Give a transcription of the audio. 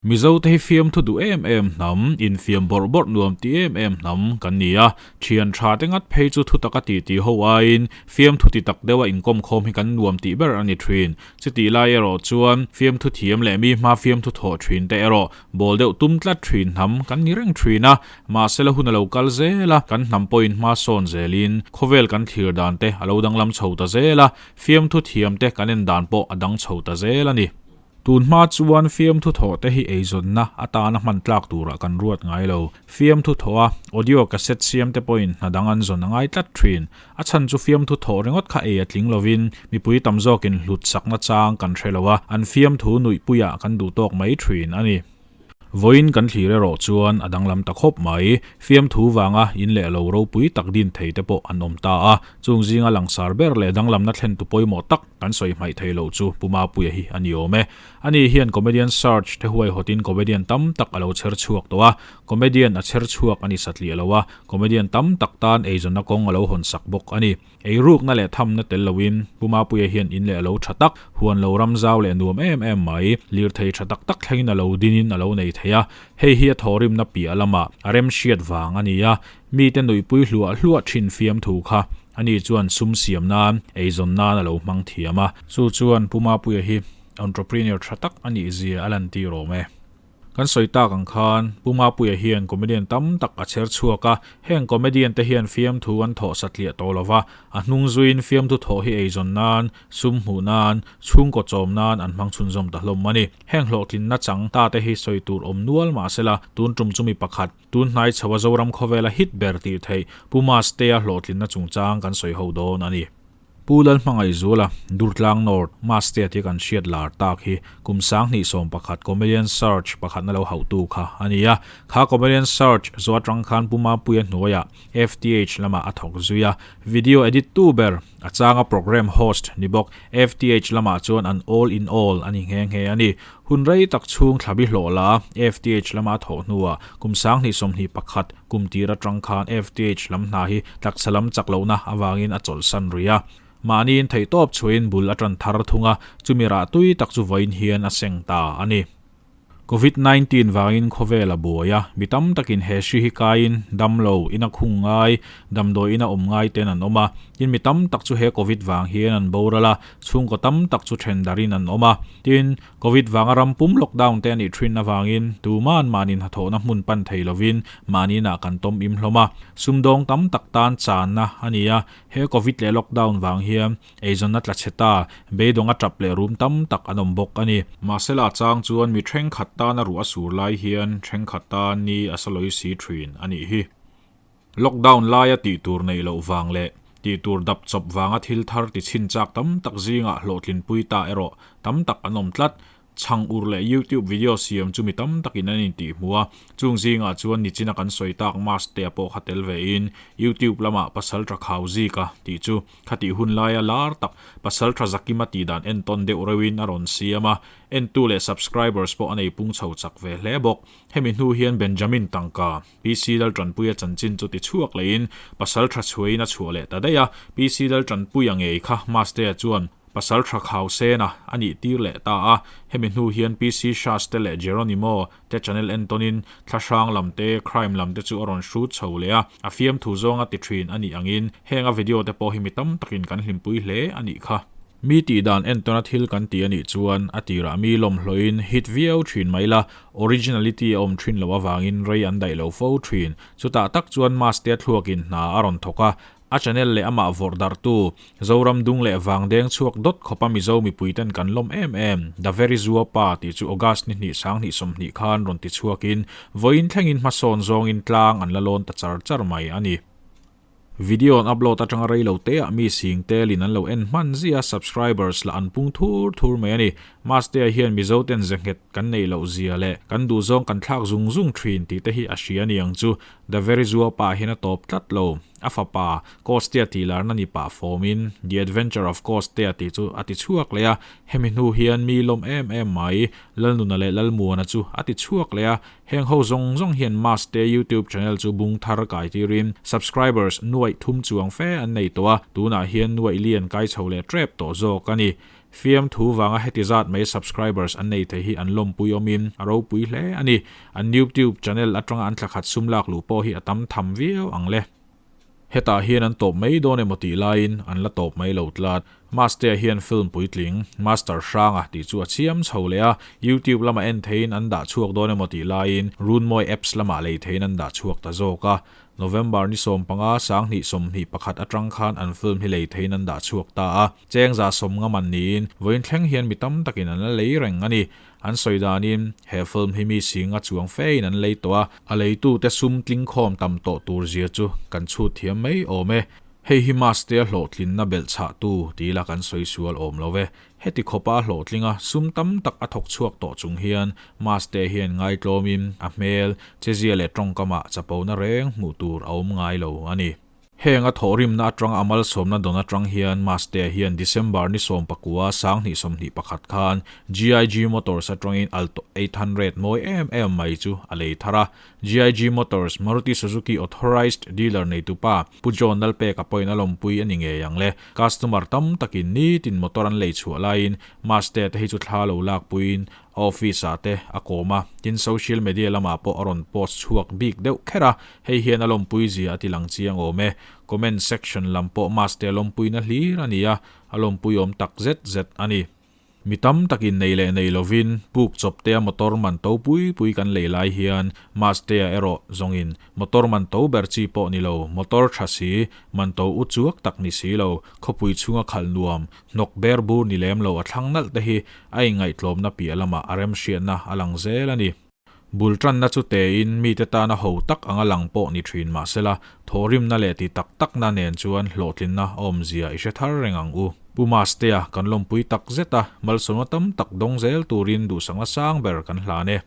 Mizote hi fiamthu duh em em hnam, infiam bawrh bawrh nuam ti em em hnam kan ni a. Thian tha te ngat phei chu thutaka titi ho aiin fiamthu ti tak deuha inkawm khawm hi kan nuam tih ber a ni thin. Chutih lai erawh chuan fiamthu thiam leh mi hma fiamthu thawh thin te erawh bawl deuh tum tlat thin hnam kan ni reng thin a. Mahse la hun a lo kal zel a, kan hnam pawhin hma sawn zelin khawvel kan thlir dan te a lo danglam chho ta zel a, fiamthu thiam te kan en dan pawh a dang chho ta zel a ni. Tun hma chuan fiamthu thawh te hi eizawnna atana hman tlak turah kan ruat ngai lo. Fiamthu thawh a, audio cassette siam te pawhin hna dang an zawn a ngai tlat thin. A chhan chu fiamthu thawh ringawt kha ei a tling lovin mipui tam zawkin hlut sakna chang kan hre lo a, an fiamthu nuihpuiah kan duh tawk mai thin a ni. Vawiin kan thlir erawh chuan a danglam ta khawp mai. Fiamthu vanga in leh lo ropui tak din thei te pawh an awm ta a, chung zinga langsar ber leh danglamna thlentu pawimawh tak kan sawi hmaih thei loh chu Pu Mapuia hi a ni awm e. Ani hian comedian search te huaihawtin comedian tam tak a lo chher chhuak tawh a, comedian a chher chhuak a ni satliah lo a, comedian tam tak tan eizawnna kawng a lo hawn sak bawk a ni. Eirukna leh thamna tel loin Pu Mapuia hian in leh a lo tha tak, huan lo ram zau leh nuam em em mai, lirthei tha tak tak thlengin a lo dinin a lo nei thei a, hei hi a thawhrimna piah lamah a remhriat vang a ni a, mite nuihpui hluah hluah thin fiamthu kha ani chuan sum siam nan, eizawn nan a lo hmang thiam a. Chu chuan Pu Mapuia hi entrepreneur tha tak a nih zia a lantir awm e. Kan sawi tak ang khan Pu Mapuia hian comedian tam tak a chher chhuak a, heng comedian te hian fiamthu an thawh satliah tawh lo va, a hnung zuiin fiamthu thawh hi eizawn nan, sum hmuh nan, chhungkaw chawm nan an hmang chhunzawm ta hlawm a ni. Heng hlawhtlinna chang ta te hi sawi tur awm nual mah sela, tun tum chu mi pakhat, tun hnai chho a Zoram khawvela hit ber tih theih Pu Mastea hlawhtlinna chungchang kan sawi ho dawn a ni. Pu Lalhmangaihzuala, Durtlang North, Mastea tia kan hriat lar tak hi kum 2011 Comedian Search pakhatna lo hauhtu kha a ni a. Kha Comedian Search zawh atang khan Pu Mapuia hnuaiah fth lamah a thawk zui a. Video edit tu ber, a changa program host ni bawk fth lamah chuan an all in all a ni nghe nghe a ni. Hun rei tak chhung thlabi hlawh la fth lama a thawh hnuah kum 2021 Kum tir atang khan fth lam hna hi taksa lam chak lohna avangin a chawlhsan rih a. Mahniin theihtawp chhuahin bul a tan thar thung a, chumi rah tui tak chu vawiin hian a seng ta a ni. Covid 19 vangin khawvel a buai a, mi tam takin he hri hi kaiin damlo, ina khung ngai, damdawi ina awm ngai ten an awm a. Tin, mi tam tak chu he Covid vang hian an boral a, chhungkaw tam tak chu then darin an awm a. Tin, Covid vanga ram pum lockdown te a nih thin avangin tuman mahni hnathawhna hmun pan thei lovin mahni inah kan tawm im hlawm a. Sumdawng tam tak tan channa a ni a, he Covid leh lockdown vang hian eizawnna tla chhe ta, beidawng a tap leh rum tam tak an awm bawk a ni. Mahsela chang chuan mi thenkhat tana ruah a sur lai hian thenkhat tan ni a salawi si thin a nih hi. Lockdown laia tih tur neih loh vang leh tih tur dap chawp vanga thil thar ti chhin chak tam tak zingah hlawhtlinpui ta erawh tam tak an awm tlat. Chhang ur leh YouTube video siam chu mi tam takin an intih hmu a, chung zingah chuan nichina kan sawi tak mask te a pawh kha tel vein YouTube lamah pasal tha khau zika tih chu khatih hun laia lar tak pasal tha Zakima tih dan entawn deuh reuhin a rawn siam a, entu leh subscribers pawh a nei pung chho chak ve hle bawk. Hemi hnu hian Benjamin tangka. PC Laltanpuia chanchin chu ti chhuak lehin pasal tha chhuahin a chhuah leh ta daih a, PC Laltanpuia ngei kha Mastea chuan pasal tha khau sena a nih tir leh ta a, hemi hnu hian PC Shas te leh Jeronimo te channel entawnin thlahrang lam te, crime lam te chu a rawn hrut chho leh a, a fiamthu zawnga ti thin a nih angin heng a video te pawh hi mi tam takin kan hlimpui hle a nih kha. Mi tih dan entawna thil kan ti a nih chuan a tirah mi lawmhlawhin hit viau thin mai la, originality a awm thin loh avangin rei an daih lo fo thin. Chutah tak chuan Mastea thluakin hna a rawn thawk a, a channel leh amah vawrh darhtu, Zoram dung leh vang deng chhuak dawt khawpa Mizo mipuiten kan lawm em em, The Very Zuapa tih chu August ni hnih 2020 khan rawn ti chhuakin vawiin thlengin hmasawn zawngin tlang an la lawn ta char char mai a ni. Video an upload atanga rei lo te ah mi sing telin an lo en hman zia a, subscribers lah an pung thur thur mai a ni. Mastea hian Mizo ten ze nghet kan neih loh zia leh kan duhzawng kan thlak zung zung thin tih te hi a hria ni ang chu. The Very Zuapa hian a tawp tlat lo. A fapa, Costea tih larna ni pah fawmin The Adventure of Costea tih chu a ti chhuak leh a, hemi hnu hian mi lawm em em mai Lalnuna leh Lalmuana chu a ti chhuak leh a, Heng ho zawng zawng hian Maste YouTube channel chu bung thar kai tirin subscribers nuaih thum chuang fe an nei tawh a, tunah hian nuaih lian kai chho leh tep tawh zawk a ni. Fiamthu vanga heti zat mai subscribers an nei thei hi an lawmpui awmin a ropui hle a ni. An YouTube channel atanga an thlakhat sum lak luh pawh hi a tam tham viau ang le. Hetah hian an tawp mai dawn emaw tih laiin an la tawp mai lo tlat. Mastea hian film puitling, Master Hranga tih chu a chiam chho leh a, YouTube lamah en theiin an dah chhuak dawn emaw tih laiin Runmawi apps lamah lei theiin an dah chhuak ta zawk a. November ni 15, 2021 atang khan an film hi lei theiin an dah chhuak ta a. Cheng 150 man niin vawiin thleng hian mi tam takin an la lei reng a ni. An sawi danin he film hi mi singa chuang fein an lei tawh a, a leitute sum tlingkhawm tam tawh tur zia chu kan chhut thiam mai awm e. Hei hi Mastea hlawhtlinna belh chhahtu ti ila kan sawi sual awm lo ve. Heti khawpa a hlawhtling a, sum tam tak a thawk chhuak tawh chung hian Mastea hian ngaitlawmin a hmel, chezia leh tawngkamah chapona reng hmuh tur a awm ngai lo a ni. Heng a thawhrimna atanga a malsawmna dawn atang hian Mastea hian December ni 19 2021 khan GIG Motors atangin Alto 800 mawi em em mai chu a lei thar a. GIG Motors, Maruti Suzuki Authorised Dealer neitupa Pu John Lalpeka pawhin a lawmpui a ni ngei ang le. Customer tam takin nitin motor an lei chhuah laiin Mastea te hi chu thla lo lakpuiin a office ah te a kawm a, tin social media lamah pawh a rawn post chhuak bik deuh kher a, hei hian a lawmpui zia a ti lang chiang awm e. Comment section lam pawh Mastea lawmpuina hlir a ni a, a lawmpui awm tak zet zet a ni. Mi tam takin nei leh nei lovin puk chawp tea motor man to pui pui kan lei lai hian Mastea erawh zawngin motor man to ber chi pawh ni lo, motor tha si, man to u chuak tak ni si lo, khawpui chhunga khalh nuam, hnawk ber bur ni lem lo a thlang nalh te hi a inngaihtlawmna piah lamah a remhriatna a lang zel a ni. Bul tanna chu tein mite tana ho tak anga lang pawh ni thin mah sela, thawhrimna leh ti tak takna nen chuan hlawhtlinna a awmzia i hre thar reng ang u. Pu Mastea kan lawmpui tak zet a, malsawmna tam tak dawng zel turin duhsakna sang ber kan hlan e.